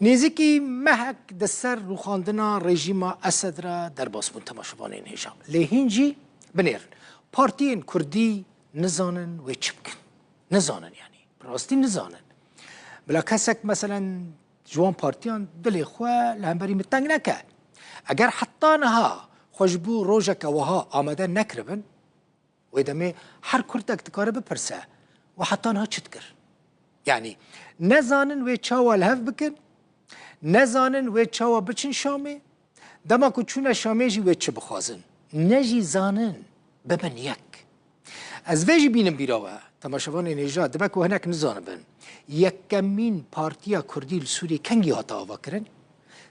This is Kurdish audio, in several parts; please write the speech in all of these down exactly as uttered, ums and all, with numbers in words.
Nêzîkî mehek di ser rûxandina rejîma Esed re derbas bûn temaşevanên hêja. Lê hîn jî binêrin. Partiyên Kurdî nizanin wê çi bikin. Nizanin yanî. Bi rastî nizanin. Bila kesek meselen ji wan partiyan dilê xwe li hemberî min teng neke. Eger heta niha xwe ji bo rojeke wiha amade nekiribin, wê demê her Kurdek dikare bipirse, we heta niha çi dikir? Yanî, nezanin wê çawa li hev bikin, nezanin wê çawa biçin Şamê, dema ku çûne Şamê jî wê çi bixwazin. Ne jî zanin bibin yek. Ez vê jî bînim bîra we, temaşevanên hêja, dibe ku hinek nizanibin. Yekemîn partiya Kurdî li Sûriyê kengî hate avakirin?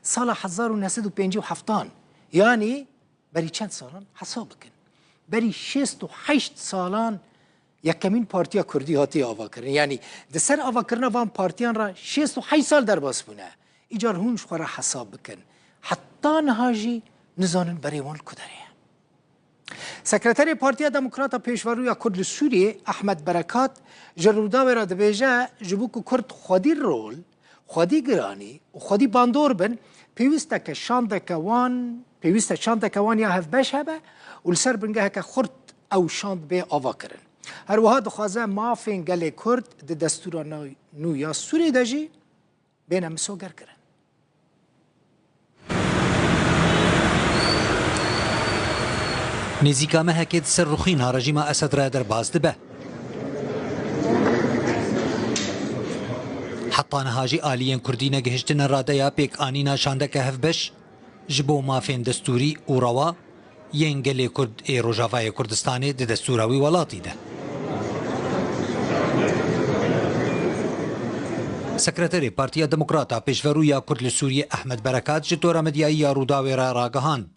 Sala hezar û neh sed û pêncî û heftan. Yanî, berî çend salan? Hesab bikin. Berî şêst û heşt salan yekemîn partiya Kurdî hatiye avakirin. Yanî di ser avakirina van partiyan re şêst û heşt sal derbas bûne. Îcar hûn ji xwe re hesab bikin. Heta niha jî nizanin berê wan li ku derê ye. Sekreterê Partiya Demokrata Pêşverû ya Kurd li Sûriyê, Ehmed Berekat, ji Rûdawê re dibêje, ji bo ku Kurd xwedî rol, xwedî giranî û xwedî bandor bin, pêwîst e ke şandeke wan, pêwîst e şandeke wan ya hevbeş hebe û li ser bingeheke xurt ew şand bê avakirin. Her wiha dixwaze mafên gelê Kurd di destûra na-, nû ya Sûriyê de jî bêne misogerkirin. Nêzîka mehekê di ser rûxîna rejîma Esed re derbas dibe. Heta niha jî aliyên Kurdî negihiştine radeya pêkanîna şandeke hevbeş ji bo mafên destûrî û rewa yên gelê Kurd ê Rojavayê Kurdistanê di destûra wî welatî de. Sekreterê Partiya Demokrata Pêşverû ya Kurd li Sûriyê Ehmed Berekat ji tora medyayî ya Rûdawê re ragihand.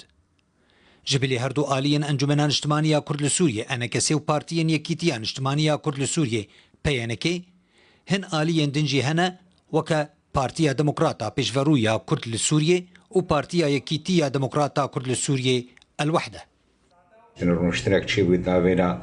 Ji bilî her du aliyên Encûmena Niştimanî ya Kurd li Sûriyê, ENKSê, û Partiyên Yekîtiya Niştimanî ya Kurd li Sûriyê, PYNK, hin aliyên din jî hene, weke Partiya Demokrata Pêşverû ya Kurd li Sûriyê û Partiya Yekîtiya Demokrata Kurd li Sûriyê, El-Wehde. Rûniştinek çêbû di navêna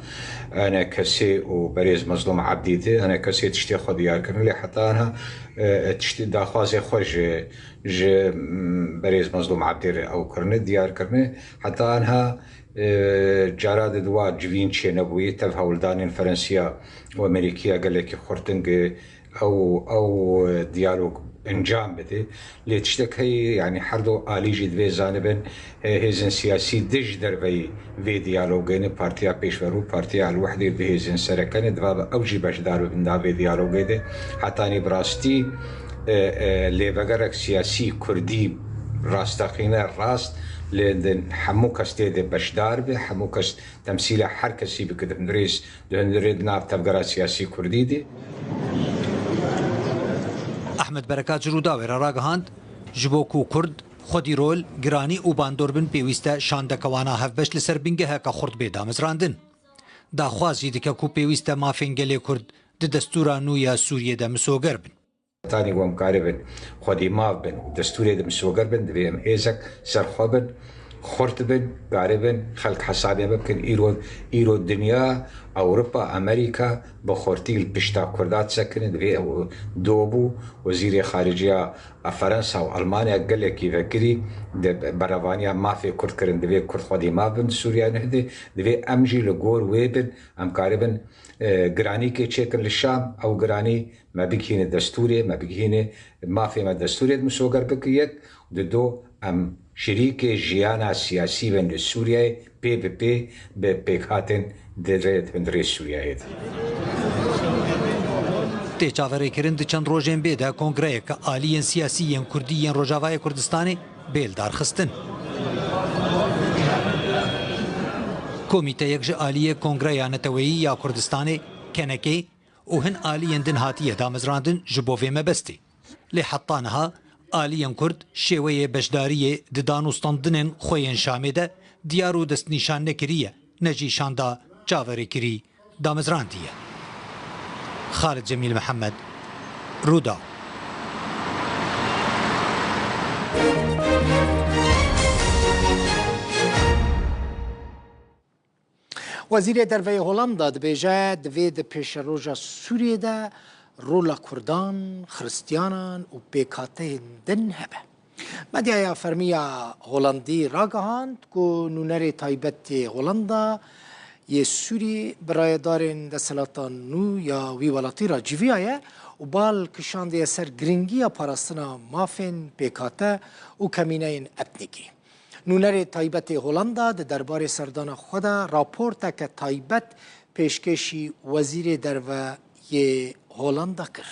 ENKSê û berêz Mezlûm Ebdî de. ENKSê tiştê xwe diyar kirin, lê heta niha, e, tiştê daxwazê xwe ji, ji, m, berêz Mezlûm Ebdî re ew kirine, diyar kirine. Heta niha, e, cara di dua civîn çênebûyî, tev hewldanên Ferensiya û Amerîkiya gelekî xurtin, e, ew, ew diyalog encam bide. Lê tiştek heye, yanî her du alî jî divê zanibin, e, hêzên siyasî di ji derveyî vê diyalogê ne, Partiya Pêşverû, Partiya El-Wehdê du hêzên sereke ne, diva ew jî beşdar bibin da vê diyalogê de. Hetanî bi rastî, e, e, lêvegerek siyasî kurdî rasteqîne, rast, li, li hemû kes tê de beşdar be, hemû kes temsîla her kesî bike di hundirê, di hundirê di nav tevgera siyasî kurdî de. Ehmed Berekat ji Rûdawê re ragihand, ji bo ku Kurd xwedî rol, giranî û bandor bin, pêwîst e şandeke wana hevbeş li ser bingeheke xurt bê damezrandin. Daxwaz jî dike ku pêwîst e mafên gelê Kurd di destûra nû ya Sûriyê de misoger bin. Tanî ku em karibin xwedî mav bin, destûrê de misoger bin, divê em hêzek ser xwe bin, xurt bin, karibin xelk hesabê me bikin. Îro, îro dinya, Ewropa, Amerîka bi xurtî li pişta Kurda disekinin. Divê ew do bû, Wezîrê Xariciya Ferensa û Elmanya gelekî vekirî di berevaniya mafê Kurd kirin. Divê Kurd xwedî mav bin di Sûriya Nuh de. Divê em jî li gor wê bin, em karibin, e, giranîkê çêkin li Şam, ew giranî me bigihîne destûrê, me bigihîne mafê me destûrê de misoger bike yek, di do em şirîkê jiyana siyasî bin li Sûriyeyê, pê bi pê bi pêkhatin di rê, di hundirê Sûriyeyê de. Tê çaverêkirin di çend rojên bê de kongreyeke aliyên siyasî yên Kurdî yên Rojavayê Kurdistanê bê lidarxistin. Komîteyek ji aliyê Kongreya Neteweyî ya Kurdistanê, KNK'ê, û hin aliyên din hatiye damezrandin ji bo vê mebestê. Lê heta niha aliyên Kurd şêweyê beşdariyê di danûstandinên xwe yên Şamê de diyar û destnîşan nekiriye, ne jî şanda çaverêkirî damezrandiye. Xalid Cemîl Mihemed, Rûdaw. Wezîrê Derve yê Holanda dibêje, divê di pêşeroja Sûriyê de rola Kurdan, Xiristiyanan û pêkhateyên din hebe. Medyaya fermî ya Holandî ragihand ku nûnerê taybet ê Holanda yê Sûrî bi rayedarên desthilatan nû ya wî welatî re civîyaye û bal kişandiye ser giringiya parastina mafên pêkhate û kemîneyên etnîkî. Nûnerê taybet ê Holanda di derbarê serdana xwe de raporteke taybet pêşkêşî Wezîrê Derve yê Holanda kir.